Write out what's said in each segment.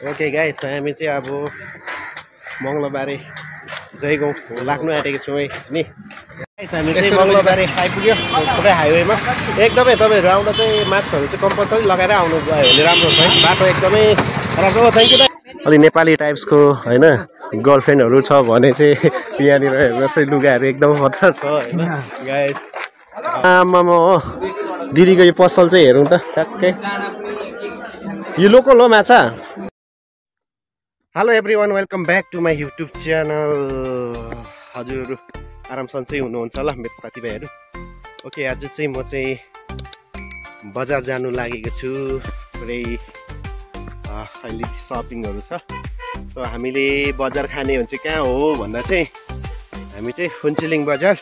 Okay guys, हामी चाहिँ अब मङ्गलबारे जयगाउँ लाग्नु आँटेको छौँ है नि। गाइस हामी चाहिँ मङ्गलबारे आइपुग्यो पुरै हाइवेमा। एकदमै तपाईँहरू आउँदा चाहिँ मास्कहरू चाहिँ कम्पलसरी लगाएर आउनु गयो भने राम्रो छ है। बाटो एकदमै राम्रो हो। थ्याङ्क यू दाइ। अलि नेपाली टाइप्सको होइन गर्लफ्रेन्डहरू छ भने चाहिँ यहाँनिर हेर्नुहोस् है, लुगाहरू एकदम मजा छ होइन गाइस। आमामा हो दिदीको यो पसल चाहिँ हेरौँ त ट्याक्कै। यो लोकल हो माछा। Hello everyone, welcome back to my YouTube channel. हजुरहरू आराम सन्चै हुनुहुन्छ होला मेरो साथीभाइहरू। ओके, आज चाहिँ म चाहिँ बजार जानु लागेको छु। पुरै अहिले सपिङहरू छ। सो हामीले बजार खाने भने चाहिँ कहाँ हो भन्दा चाहिँ हामी चाहिँ फुन्चुलिङ बजार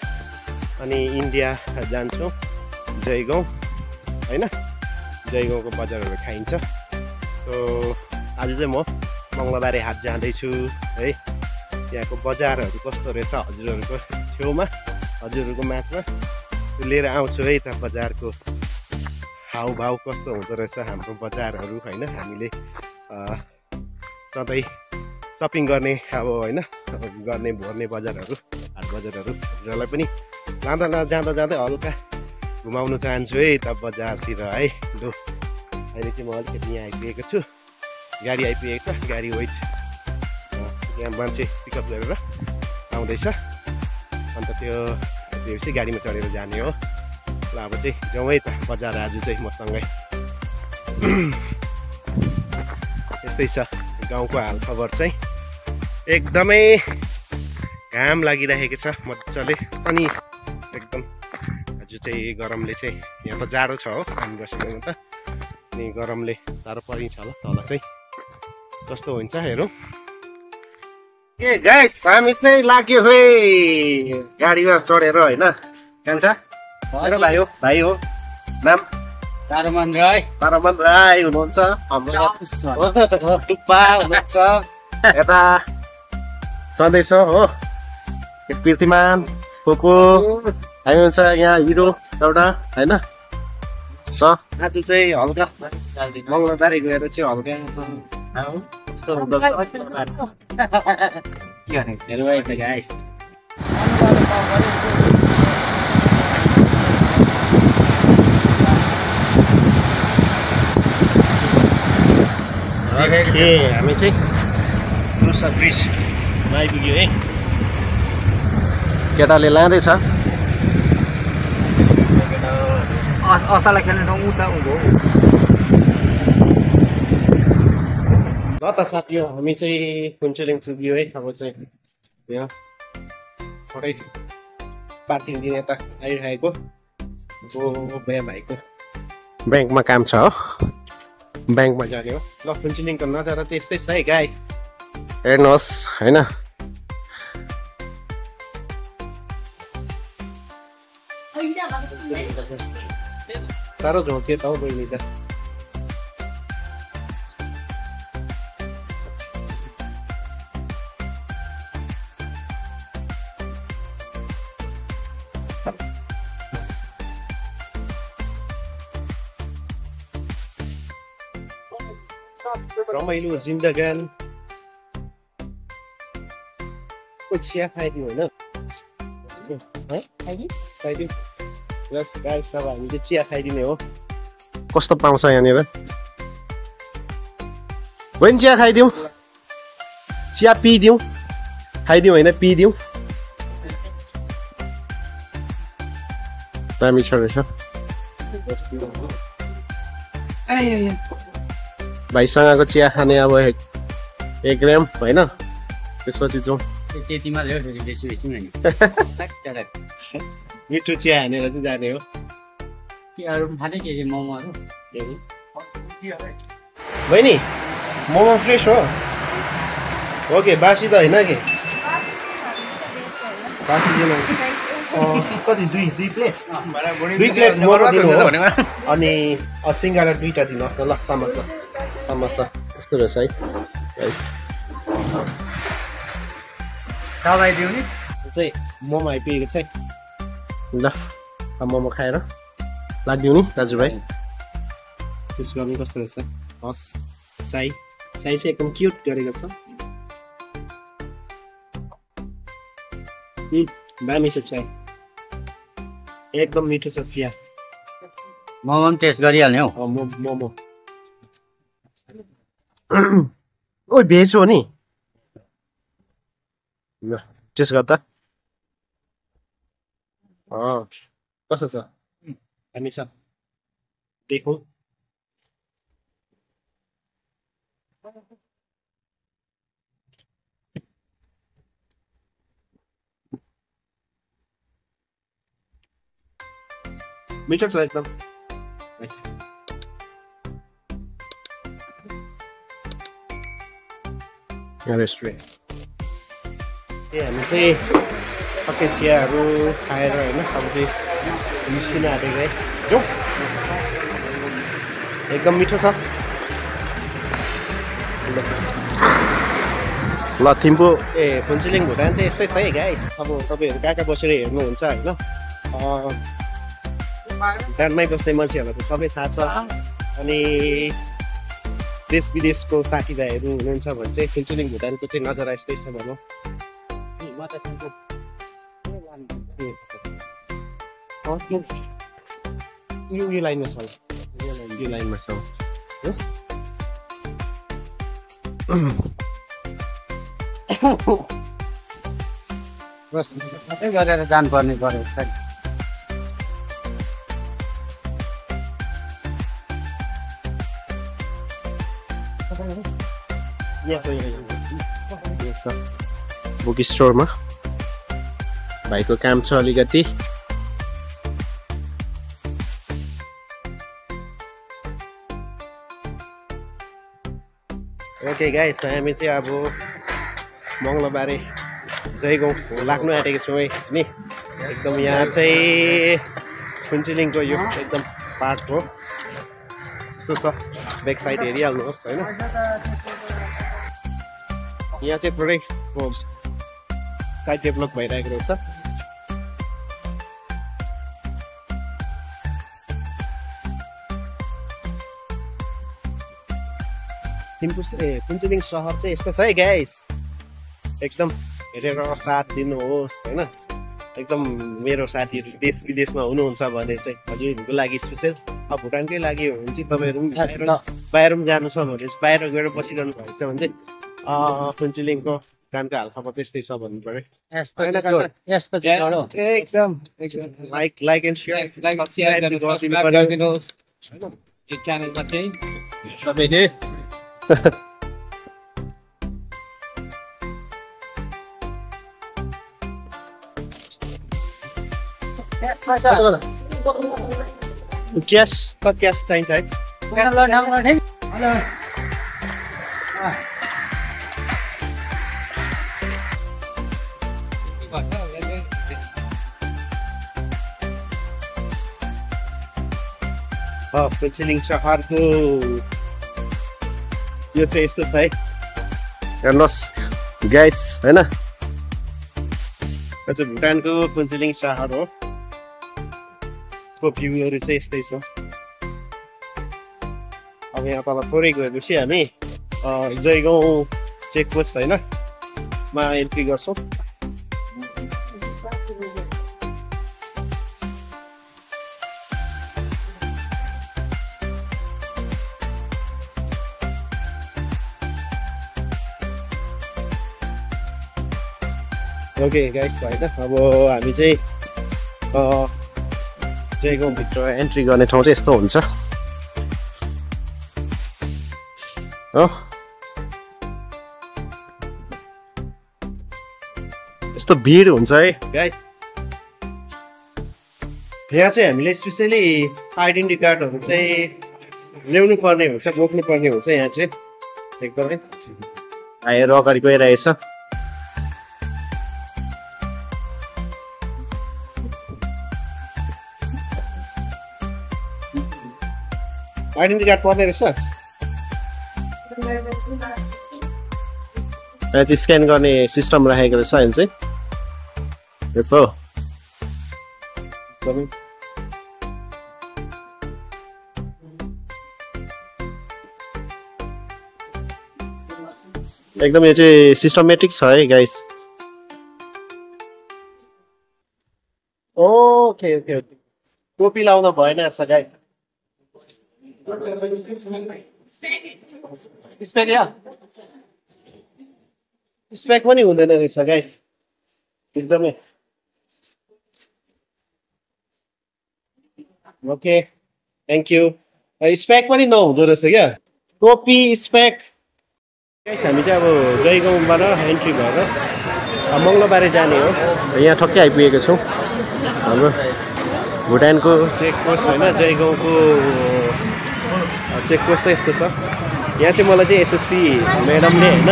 अनि इन्डिया जान्छौँ, जयगाउँ होइन। जयगाउँको बजारहरू खाइन्छ। सो आज चाहिँ म मङ्गलबारे हाट जाँदैछु है। यहाँको बजारहरू कस्तो रहेछ हजुरहरूको छेउमा, हजुरहरूको माझमा लिएर आउँछु है त। बजारको हाउभाउ कस्तो हुँदो रहेछ हाम्रो बजारहरू होइन। हामीले सधैँ सपिङ गर्ने अब होइन गर्ने भर्ने बजारहरू, हाट बजारहरू हजुरहरूलाई पनि जाँदा जाँदै हल्का घुमाउनु चाहन्छु है त बजारतिर है। लु अहिले चाहिँ म अलिकति यहाँ आइपुगेको छु। गाडी आइपुगेको छ, गाडी वेट यहाँ मान्छे पिकअप गरेर आउँदैछ। अन्त त्यो चाहिँ गाडीमा चढेर जाने हो। ल अब चाहिँ जाउँ है त बजार आज चाहिँ मसँगै। यस्तै छ गाउँको हालखबर चाहिँ। एकदमै घाम लागिरहेको छ मजाले, सनी एकदम। आज चाहिँ गरमले चाहिँ यहाँ त जाडो छ हो हामी बसेकोमा त, अनि गरमले साह्रो परिन्छ होला तल चाहिँ कस्तो हुन्छ हेरौँ। ए गाइस, हामी चाहिँ लाग्यो है गाडीमा चढेर होइन। जान्छ मेरो भाइ हो, भाइ हो नाम तारमन राई। तारमन राई हुनुहुन्छ, टुप्पा हुनुहुन्छ, यता सन्देश हो पृथ्वीमान फुपू हामी हुन्छ, यहाँ हिरो एउटा होइन छ। आज चाहिँ हल्का मङ्गलबारे गएर चाहिँ हल्का कस्तो हुँदछ हेरौँ है त गाइस। हामी चाहिँ क्रुसा ब्रिजमा आइपुग्यो है। केटाले लाँदैछ असालाई खेल्ने ठाउँ उता उँभो। ल त साथी हो, हामी चाहिँ फुन्चुलिङ पुग्यो है। अब चाहिँ यहाँ थोरै पार्किङ दिन यता आइरहेको बिहा भाइको ब्याङ्कमा काम छ हो, ब्याङ्कमा जाने हो। ल फुन्चुलिङको नजारा चाहिँ यस्तै छ है गाइस, हेर्नुहोस् होइन। साह्रो झोक्यो त हौ बहिनी त। रमाइलो जिन्दगान चिया खाइदिउँ होइन, खाइदिउँ। प्लस गाइस अब हामी चाहिँ चिया खाइदिने हो। कस्तो पाउँछ यहाँनिर होइन, चिया खाइदिउँ, चिया पिइदिउँ, खाइदिउँ होइन पिइदिउँ। दामी छ रहेछ। भाइसँगको चिया खाने अब 1 ग्राम होइन, त्यसपछि जाउँ। त्यतिमा बेसी बेसी मिठो चिया हानेर चाहिँ जाने हो। के अरू पनि खाने के मोमोहरू बहिनी मोमो फ्रेस हो? ओके, बासी त होइन कि? बासी दिनु कति? 2 प्लेट? 2 प्लेट मोमो दिनु हो अनि सिङ्गडा 2टा दिनुहोस् न ल। समोसा यस्तो रहेछ है गाइस। चलाइदिउँ नि चाहिँ मोमो आइपुगेको छ है। ल मोमो खाएर लाग्दिउँ नि दाजुभाइ। त्यसको पनि कस्तो रहेछ? हस् चाइ चाहिँ एकदम क्युट गरेको छ बा मिठो छ एकदम मिठो छ चिया मोमो पनि टेस्ट गरिहाल्ने हौ मोमो ओ भेज हो नि टेस्ट गर्दा कस्तो छ हामी छ देखौँ मिठो छ एकदम रेस्टुरेन्ट हामी चाहिँ सबै चियाहरू खाएर होइन अब चाहिँ निस्किन आँटेको है जाउँ एकदम मिठो छ ल थिम्पू फुन्चुलिङ भुटान चाहिँ यस्तै छ है गाइस अब तपाईँहरू कहाँ कहाँ बसेर हेर्नुहुन्छ होइन भुटानमै बस्ने मान्छेहरूलाई त सबै थाहा छ अनि देश विदेशको साथीभाइहरू हुनुहुन्छ भने चाहिँ फुन्चुलिङ भुटानको चाहिँ नजारा यस्तै छ भनौँ यो लाइनमा छ यो लाइनमा छ गरेर जानुपर्ने पऱ्यो बुक स्टोरमा भाइको काम छ अलिकति ओके गाइस हामी चाहिँ अब मङ्गलबारे जयगाउँ लाग्नु आँटेको छौँ है नि एकदम यहाँ चाहिँ फुन्चुलिङको यो एकदम पार्ट हो यस्तो छ ब्याक साइड हेरिहाल्नुहोस् होइन यहाँ चाहिँ पुरै साइड डेभलप भइरहेको रहेछ फुन्चुलिङ सहर चाहिँ यस्तो छ है गाइस एकदम हेरेर साथ दिनुहोस् होइन एकदम मेरो साथीहरू देश विदेशमा हुनुहुन्छ भने चाहिँ हजुरहरूको लागि स्पेसल अब भुटानकै लागि हो भने चाहिँ तपाईँहरू बाहिर पनि जानु छ भने बाहिर गएर बसिरहनु भएको छ भने चाहिँ फुन्चुलिङको भुटानको हालखबर त्यस्तै छ भन्नु पऱ्यो एकदम लाइक एन्ड सेयर च्यानलमा चाहिँ तपाईँले क्यास चाहिन्छ है फुन्चुलिङ सहरको यो चाहिँ यस्तो छ है हेर्नुहोस् गाइस होइन यो चाहिँ भुटानको फुन्चुलिङ सहर हो को भ्यूहरू चाहिँ यस्तै छ अब यहाँ तल थोरै गएपछि हामी जयगाउँ चेकपोस्ट होइन मा एन्ट्री गर्छौँ ओके गाइस होइन अब हामी चाहिँ जयगाउँभित्र एन्ट्री गर्ने ठाउँ चाहिँ यस्तो हुन्छ हो यस्तो भिड हुन्छ है गाइस यहाँ चाहिँ हामीले स्पेसली आइडेन्टिटी कार्डहरू चाहिँ ल्याउनु पर्ने हुन्छ बोक्नु पर्ने हुन्छ यहाँ चाहिँ एकदमै आएर अगाडि गइरहेछ आइडेन्टिटी कार्ड पर्ने रहेछ यहाँ चाहिँ स्क्यान गर्ने सिस्टम राखेको रहेछ अहिले चाहिँ यसो एकदम यो चाहिँ सिस्टमेटिक छ है गाइस। ओके ओके ओके टोपी लाउन भएन यसो गाइस। स्पेक या स्पेक पनि हुँदैन रहेछ गाइस एकदमै। Okay thank you. स्पेक पनि नहुँदो रहेछ क्या टोपी स्पेक। गाइस हामी चाहिँ अब जयगाउँबाट एन्ट्री भएर मङ्गलबारे जाने हो। यहाँ ठक्कै आइपुगेको छौँ। हाम्रो भुटानको चेकपोस्ट होइन जयगाउँको चेकपोस्ट चाहिँ यस्तो छ। यहाँ चाहिँ मलाई चाहिँ एसएसपी म्याडमले होइन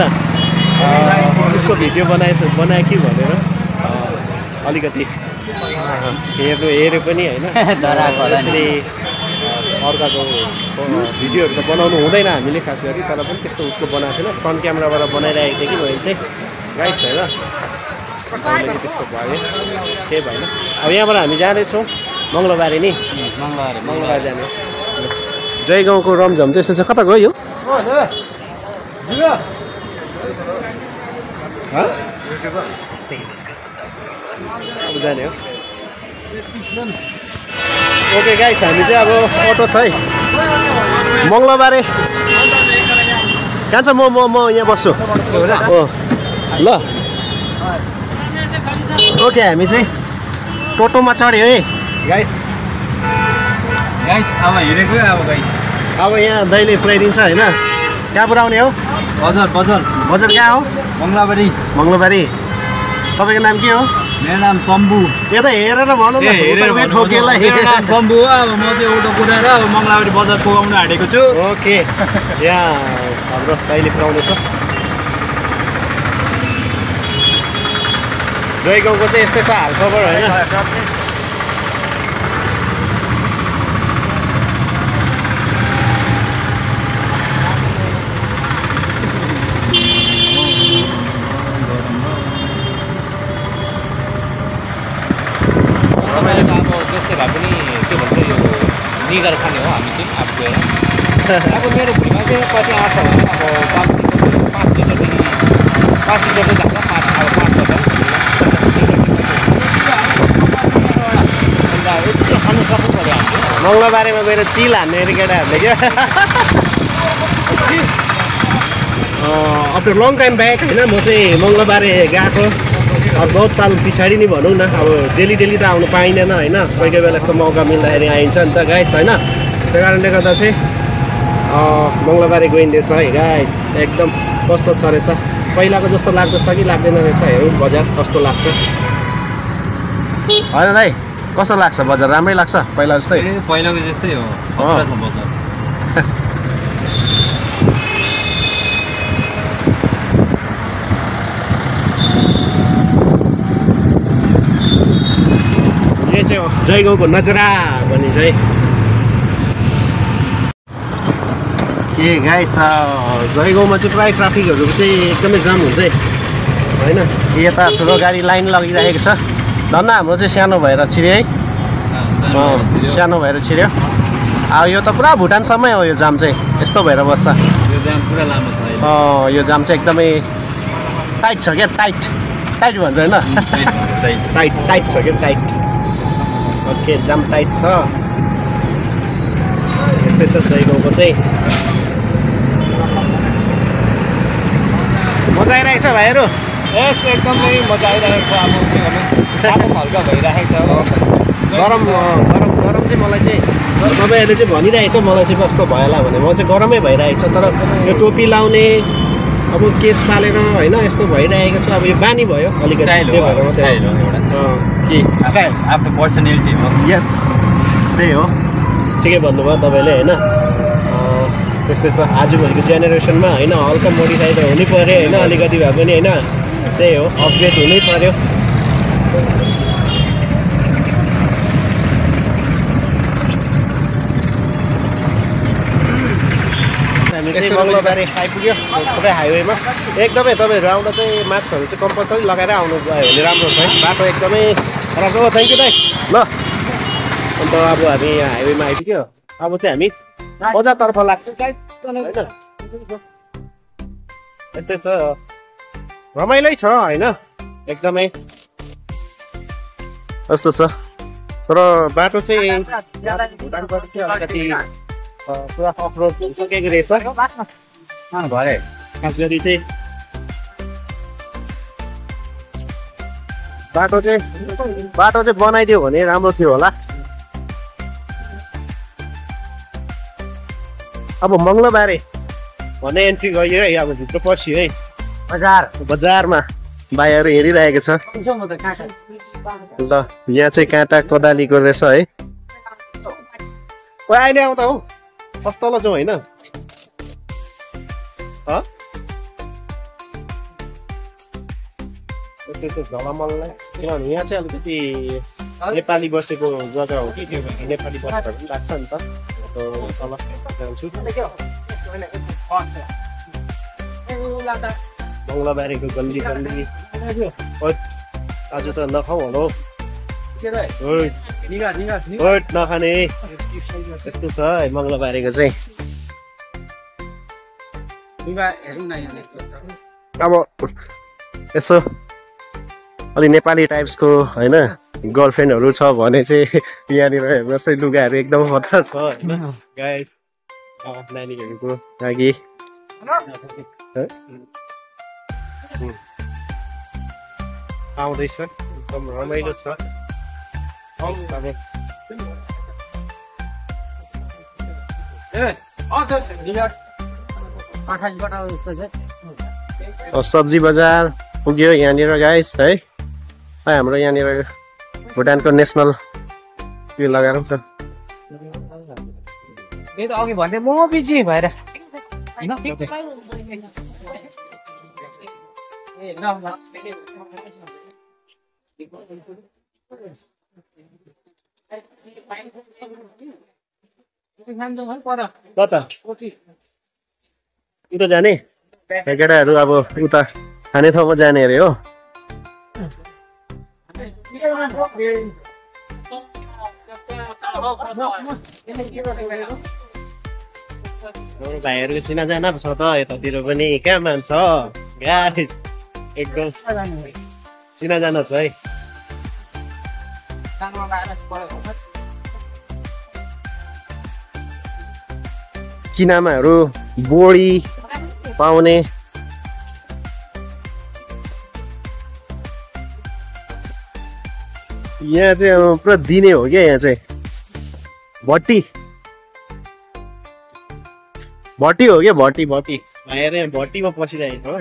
उसको भिडियो बनायो कि भनेर अलिकति हेऱ्यो पनि होइन। त्यसरी अर्काको भिडियोहरू त बनाउनु हुँदैन हामीले खास गरी, तर पनि त्यस्तो उसको बनाएको थिएन। फ्रन्ट क्यामेराबाट बनाइरहेको थिएँ कि मैले चाहिँ गाइस होइन। त्यस्तो भयो केही भएन। अब यहाँबाट हामी जाँदैछौँ मङ्गलबारे नि मङ्गलबार जाने। जयगाउँको रमझम चाहिँ यस्तो छ। कता गयो अब जाने हो। ओके गाइस हामी चाहिँ अब अटो छ है मङ्गलबारे कहाँ छ। म यहाँ बस्छु हो ल। ओके हामी चाहिँ टोटोमा चढ्यो है गाइस। अब हिँडेको अब यहाँ दैले पुऱ्याइदिन्छ होइन। कहाँ पुऱ्याउने हो? बजार कहाँ हो? मङ्गलबारी। तपाईँको नाम के हो? मेरो नाम शम्भु। यो त हेरेर भनौँ न ठोकेलाई। मेरो नाम शम्भु हो। अब म चाहिँ अटो कुदाएर अब मङ्गलबारी बजार पुगाउन आँटेको छु। ओके यहाँ हाम्रो दैले पुऱ्याउने छ। जयगाउँको चाहिँ यस्तै छ हालखबर होइन। जस्तै भए पनि के भन्छ यो निगार खाने हो हामी चाहिँ अब गएर। अब मेरो भुइँमा चाहिँ कति आँट छ भने अब 5 लिटरदेखि 5 लिटर चाहिँ जान्छ। 5 बजार अन्त यस्तो खानु सक्नु पऱ्यो हामीले। मङ्गलबारेमा गएर चिल हान्ने अरे केटाहरूले क्या। आफ्टर लङ टाइम ब्याक होइन म चाहिँ मङ्गलबारे गएको। अब बहुत साल पछाडि नै भनौँ न। अब डेली त आउनु पाइँदैन होइन। कोही कोही बेला यस्तो मौका मिल्दाखेरि आइन्छ नि त गाइस होइन। त्यो कारणले गर्दा चाहिँ मङ्गलबारे गइँदैछ है गाइस। एकदम कस्तो छ रहेछ पहिलाको जस्तो लाग्दैछ कि लाग्दैन रहेछ हेरौँ बजार कस्तो लाग्छ। होइन दाइ कस्तो लाग्छ बजार? राम्रै लाग्छ पहिला जस्तै? पहिलाको जस्तै हो बजार। यो चाहिँ जयगाउँको नजरा भन्ने चाहिँ के गाइस। जयगाउँमा चाहिँ प्रायः ट्राफिकहरू चाहिँ एकदमै जाम हुन्छ है होइन। यता ठुलो गाडी लाइन लगिरहेको छ। धन्दा हाम्रो चाहिँ सानो भएर छिर्यो है। सानो भएर छिर्यो। अब यो त पुरा भुटानसम्मै हो यो जाम चाहिँ। यस्तो भएर बस्छ यो जाम पुरा लामो छ। यो जाम चाहिँ एकदमै टाइट छ क्या। टाइट भन्छ होइन। टाइट छ क्या टाइट। ओके जाम टाइट छ। यस्तै छ जयगाउँको चाहिँ। मजा आइरहेको छ भाइहरू? एकदमै मजा आइरहेको छ। अब के भन्नु हल्का भइरहेको छ। गरम चाहिँ मलाई चाहिँ तपाईँहरूले चाहिँ भनिरहेको छ मलाई चाहिँ कस्तो भयो होला भने। म चाहिँ गरमै भइरहेको छ। तर यो टोपी लाउने अब केस फालेर होइन यस्तो भइरहेको छ। अब यो बानी भयो अलिकति त्यो भएर के स्टाइल आफ्नो पर्सनालिटी हो। यस त्यही हो ठिकै भन्नुभयो तपाईँले होइन। त्यस्तै छ आजभोलिको जेनेरेसनमा होइन। हल्का मोडिफाई त हुनै पऱ्यो होइन अलिकति भए पनि होइन। त्यही हो अपग्रेड हुनै पऱ्यो। हामी चाहिँ मङ्गलबारे आइपुग्यो पुरै हाइवेमा। एकदमै तपाईँहरू आउँदा चाहिँ मास्कहरू चाहिँ कम्पलसरी लगाएर आउनु भयो भने राम्रो छ है। बाटो एकदमै राम्रो हो। थ्याङ्क यू दाइ ल। अन्त अब हामी यहाँ हाइवेमा आइपुग्यो। अब चाहिँ हामी बजारतर्फ लाग्छौँ गाइस होइन। यस्तै छ रमाइलै छ होइन एकदमै कस्तो छ तर बाटो चाहिँ अलिकति पुरा अफरोड सकेको रहेछ भरे खास गरी चाहिँ बाटो चाहिँ बनाइदियो भने राम्रो थियो होला अब मङ्गलबारे भन्ने एन्ट्री गयो है अब भित्र पस्यो है बजारमा भाइहरू हेरिरहेको छ ल यहाँ चाहिँ काँटा कोदालीको रहेछ है अहिले आउँदा हौ कस्तो जाउँ होइन झलमललाई किनभने यहाँ चाहिँ अलिकति नेपाली बसेको जग्गा हो कि त्यो भएर नेपाली बसेर पनि लाग्छ नि त तल जान्छु मङ्गलबारेको गल्ली गल्ली आज त नखाउँ होला हौ नखाने यस्तो छ है मङ्गलबारेको चाहिँ अब यसो अलि नेपाली टाइप्सको होइन गर्लफ्रेन्डहरू छ भने चाहिँ यहाँनिर हेर्नुहोस् है लुगाहरू एकदम मजा छ होइन गाइस नानीहरूको लागि आउँदैछ एकदम रमाइलो छ सब्जी बजार पुग्यो यहाँनिर गाइस है हाम्रो यहाँनिर भुटानको नेसनल उयो लगाएर छ अघि भन्दै म बिजी भएर उता जाने केटाहरू अब उता खाने ठाउँमा जाने अरे हो भाइहरूको चिनाजाना छ त यतातिर पनि कहाँ मान्छ गाइस एकदम चिनाजाना छ है किनामाहरू बोडी पाउने यहाँ चाहिँ पुरा दिने हो क्या यहाँ चाहिँ भट्टी हो क्या भट्टी भाइहरू भट्टीमा पसिरहेको हो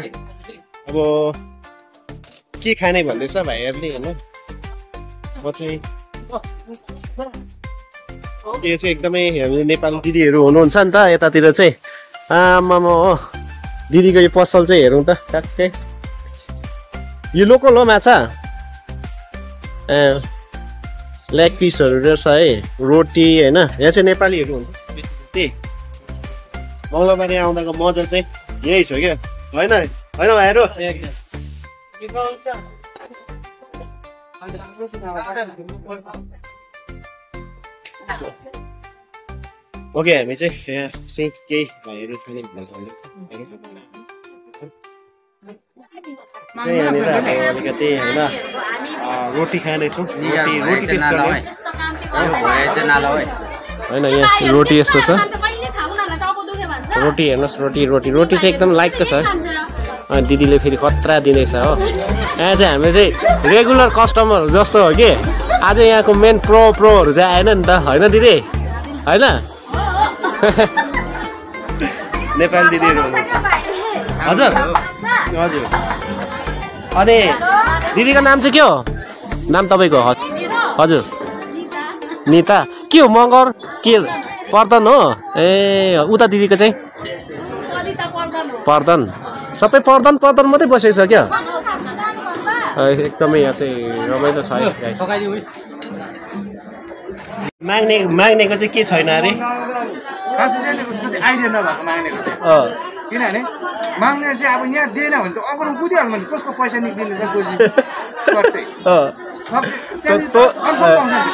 अब के खाने भन्दैछ भाइहरूले होइन म चाहिँ यो चाहिँ एकदमै हामी नेपाली दिदीहरू हुनुहुन्छ नि त यतातिर चाहिँ आमामा हो दिदीको यो पसल चाहिँ हेरौँ त ट्याक्कै यो लोकल हो माछा लेग पिसहरू रहेछ है रोटी होइन यहाँ चाहिँ नेपालीहरू हुन्छ त्यही मङ्गलबारे आउँदाको मजा चाहिँ यही छ क्या होइन भाइहरू ओके हामी चाहिँ यहाँ चाहिँ केही भाइहरू यहाँनिर अलिकति होइन रोटी खाँदैछौँ रोटी टेस्ट गर्ने होइन यहाँ रोटी यस्तो छ रोटी हेर्नुहोस् रोटी चाहिँ एकदम लाइकको छ दिदीले फेरि खतरा दिँदैछ हो यहाँ चाहिँ हामी चाहिँ रेगुलर कस्टमर जस्तो हो कि आज यहाँको मेन प्रोहरू चाहिँ आएन नि त होइन दिदी होइन नेपाली दिदीहरू हजुर हजुर अनि दिदीको नाम चाहिँ के हो नाम तपाईँको हजुर निता के हो मगर के पर्दन हो ए उता दिदीको चाहिँ पर्दन सबै पर्दन मात्रै बसेको छ क्या एकदमै यहाँ चाहिँ रमाइलो छ है माग्नेको चाहिँ के छैन अरे आइडिया नभएको माग्नेको चाहिँ किनभने माग्ने चाहिँ अब यहाँ दिएन भने त अगाडि बुझिहाल्नु भने कसको पैसा निक्लिने छ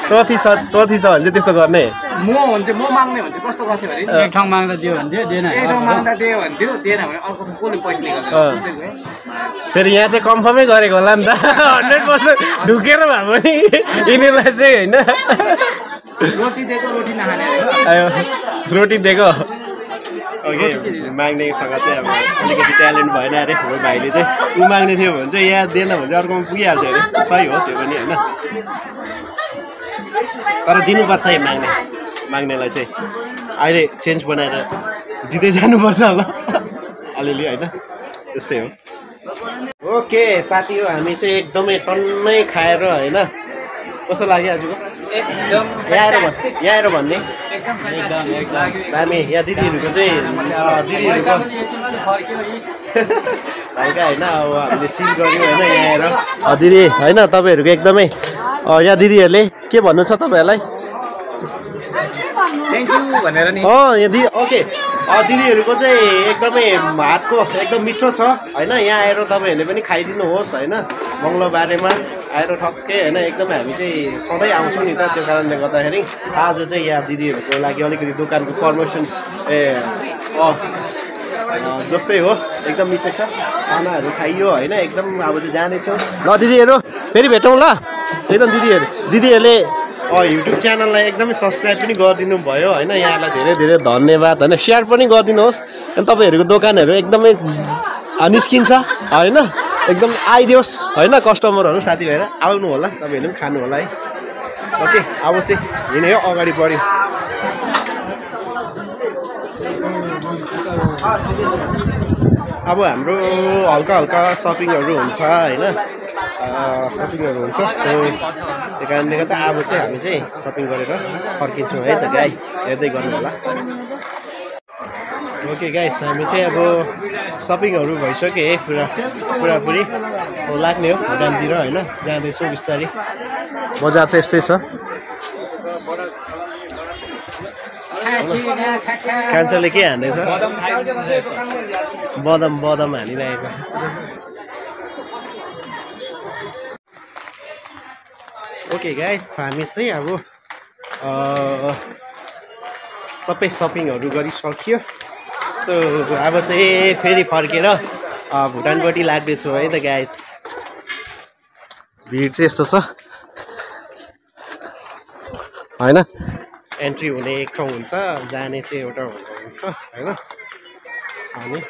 तथी छ भने चाहिँ त्यसो गर्ने म माग्ने हुन्छ कस्तो गर्थ्यो भने एक ठाउँ माग्दा दियो भन्थ्यो दिएन एक ठाउँ माग्दा दियो भन्थ्यो दिएन भने अर्को कसले पैसा निकाल्छ फेरि यहाँ चाहिँ कन्फर्मै गरेको होला नि त 100% ढुकेर भए पनि यिनीहरूलाई चाहिँ होइन रोटी दिएको रोटी नखाने रोटी दिएको ओके माग्नेसँग चाहिँ अब अलिकति ट्यालेन्ट भएन अरे हो भाइले चाहिँ ऊ माग्ने थियो भने चाहिँ यहाँ दिएन भने चाहिँ अर्कोमा पुगिहाल्छ अरे सही हो त्यो पनि होइन तर दिनुपर्छ है माग्नेलाई चाहिँ अहिले चेन्ज बनाएर दिँदै जानुपर्छ होला अलिअलि होइन त्यस्तै हो ओके साथी हो हामी चाहिँ एकदमै टन्नै खाएर होइन कस्तो लाग्यो आजको एकदम यहाँ आएर भन्ने दामी यहाँ दिदीहरूको चाहिँ दिदीहरूको हल्का होइन अब हामीले चिल गऱ्यौँ होइन यहाँ आएर दिदी होइन तपाईँहरूको एकदमै यहाँ दिदीहरूले के भन्नु छ तपाईँहरूलाई थ्याङ्क यू भनेर नि यहाँ दिदी ओके दिदीहरूको चाहिँ एकदमै हातको एकदम मिठो छ होइन यहाँ आएर तपाईँहरूले पनि खाइदिनुहोस् होइन मङ्गलबारेमा आएर ठक्कै होइन एकदमै हामी चाहिँ सधैँ आउँछौँ नि त त्यो कारणले गर्दाखेरि आज चाहिँ यहाँ दिदीहरूको लागि अलिकति दोकानको प्रमोसन जस्तै हो एकदम मिठो छ खानाहरू खाइयो होइन एकदम अब चाहिँ जानेछौँ ल दिदीहरू फेरि भेटौँ ल एकदम दिदीहरूले युट्युब च्यानललाई एकदमै सब्सक्राइब पनि गरिदिनु भयो होइन यहाँलाई धेरै धेरै धन्यवाद होइन सेयर पनि गरिदिनुहोस् अनि तपाईँहरूको दोकानहरू एकदमै निस्किन्छ होइन एकदम आइदियोस् होइन कस्टमरहरू साथीभाइहरू आउनु होला तपाईँहरूले पनि खानु होला है ओके अब चाहिँ हिँड्यो हो अगाडि बढ्यो अब हाम्रो हल्का हल्का सपिङहरू हुन्छ होइन सपिङहरू हुन्छ त्यो कारणले गर्दा अब चाहिँ हामी चाहिँ सपिङ गरेर फर्किन्छौँ है त गाइस हेर्दै गर्नु होला ओके गाइस हामी चाहिँ अब सपिङहरू भइसक्यो है पुरापुरी लाग्ने हो भुटानतिर होइन जाँदैछौँ बिस्तारै बजार चाहिँ यस्तै छ कान्छाले के हान्दैछ बदम हानिरहेको ओके गाइस हामी चाहिँ अब सबै सपिङहरू गरिसक्यो सो अब चाहिँ फेरि फर्केर भुटानपट्टि लाग्दैछु है त गाइस भिड चाहिँ यस्तो छ होइन एन्ट्री हुने एक ठाउँ हुन्छ जाने चाहिँ एउटा हुन्छ होइन अनि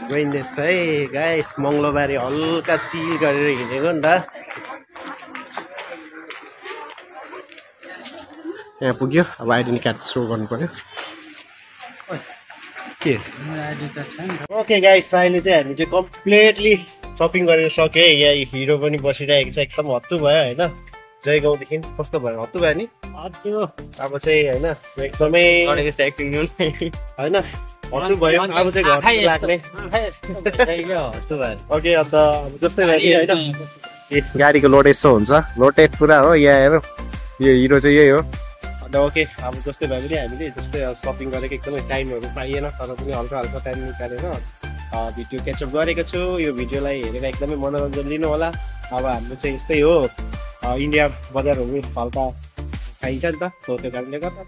गइँदैछ है गाइस मङ्गलबारे हल्का चिल गरेर हिँडेको नि त यहाँ पुग्यो अब आइडेन्टी कार्ड सो गर्नु पर्यो के ओके गाइस अहिले चाहिँ हामी चाहिँ कम्प्लिटली सपिङ गरेर सक्यो यहाँ हिरो पनि बसिरहेको छ एकदम हत्तु भयो होइन जयगाउँदेखि कस्तो भयो हत्तु भयो नि अब चाहिँ होइन एकदमै होइन हत्तु भयो अब चाहिँ घर लाग्ने हत्तु भयो ओके अन्त जस्तै भयो होइन गाडीको लोड यसो हुन्छ लोडेड पुरा हो यहाँ हेर यो हिरो चाहिँ यही हो अन्त ओके अब जस्तै भए पनि हामीले जस्तै सपिङ गरेको एकदमै टाइमहरू पाइएन तर पनि हल्का हल्का टाइम निकालेर भिडियो क्याचअप गरेको छु यो भिडियोलाई हेरेर एकदमै मनोरञ्जन लिनु होला अब हाम्रो चाहिँ यस्तै हो इन्डिया बजारहरू हल्का खाइन्छ नि त सो त्यो कारणले गर्दा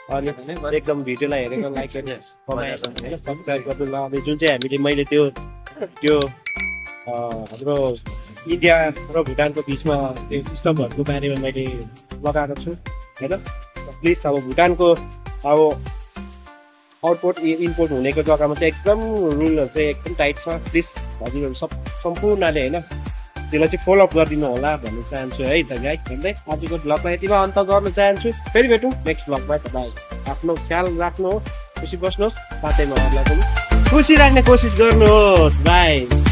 अनि एकदम भिडियोलाई हेरेर लाइक गरेर होइन सब्सक्राइब गर्नु ल अब जुन चाहिँ हामीले मैले त्यो हाम्रो इन्डिया र भुटानको बिचमा त्यो सिस्टमहरूको बारेमा मैले लगाएको छु होइन प्लिज अब भुटानको अब आउटपोर्ट इम्पोर्ट हुनेको जग्गामा चाहिँ एकदम रुलहरू चाहिँ एकदम टाइट छ प्लिज हजुरहरू सम्पूर्णले होइन त्यसलाई चाहिँ फलोअप गरिदिनु होला भन्न चाहन्छु है त गाइस भन्दै आजको भ्लगमा यतिमा अन्त गर्न चाहन्छु फेरि भेटौँ नेक्स्ट भ्लगमा तपाईँ आफ्नो ख्याल राख्नुहोस् खुसी बस्नुहोस् साथै उहाँहरूलाई पनि खुसी राख्ने कोसिस गर्नुहोस् बाई